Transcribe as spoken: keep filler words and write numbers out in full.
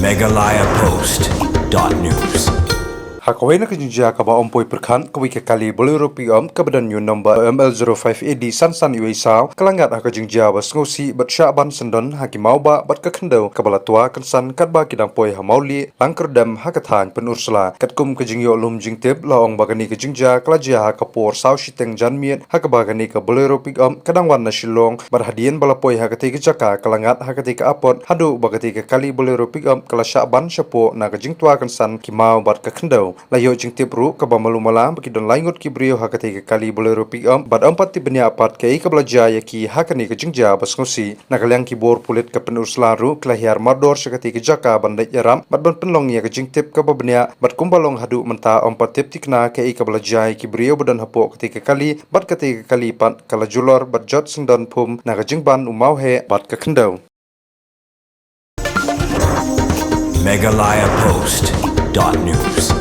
Meghalaya Post dot news. Ha kawei na ka jingjia kaba ym poi pyrkhat, kawei ka kali Bolero pickup kaba don ïa u number M L zero five A D san san wei saw ka la ngat ha ka jingjia ba sngewsih bad shah ban syndon ha ki mawbah bad ka khyndew kaba la twa kynsan katba ki dang poi ha Mawlieh Langkyrdem ha ka thaiñ Pynursla. Katkum ka jingïoh lum jingtip la ong ba kane ka jingjia ka la jia ha ka por saw shiteng janmiet ha kaba kane ka Bolero pickup ka dang wan na Shillong bad hadien ba la poi ha katei ka jaka ka la ngat ha katei ka apot haduh ba katei ka kali Bolero pickup ka la shah ban shapoh na ka jingtwa kynsan ki maw bad ka khyndew. La ïoh jingtip ruh kaba malu mala ba ki don lai ngut ki briew ha katei ka kali Bolero pickup bad ym pat tip bniah pat kaei kaba la jia ïa ki ha kane ka jingjia ba sngewsih. Na ka liang ki bor pulit ka Pynursla ruh ki la hiar mardor sha katei ka jaka ban leit ïarap bad ban pynlong ïa ka jingtip kaba bniah bad kumba long haduh mynta ym pat tip thikna kaei kaba la jia ïa ki briew ba don hapoh katei ka kali bad katei ka kali pat ka la julor bad jot syndon phum na ka jingban u mawheh bad ka khyndew. Meghalaya Post dot news.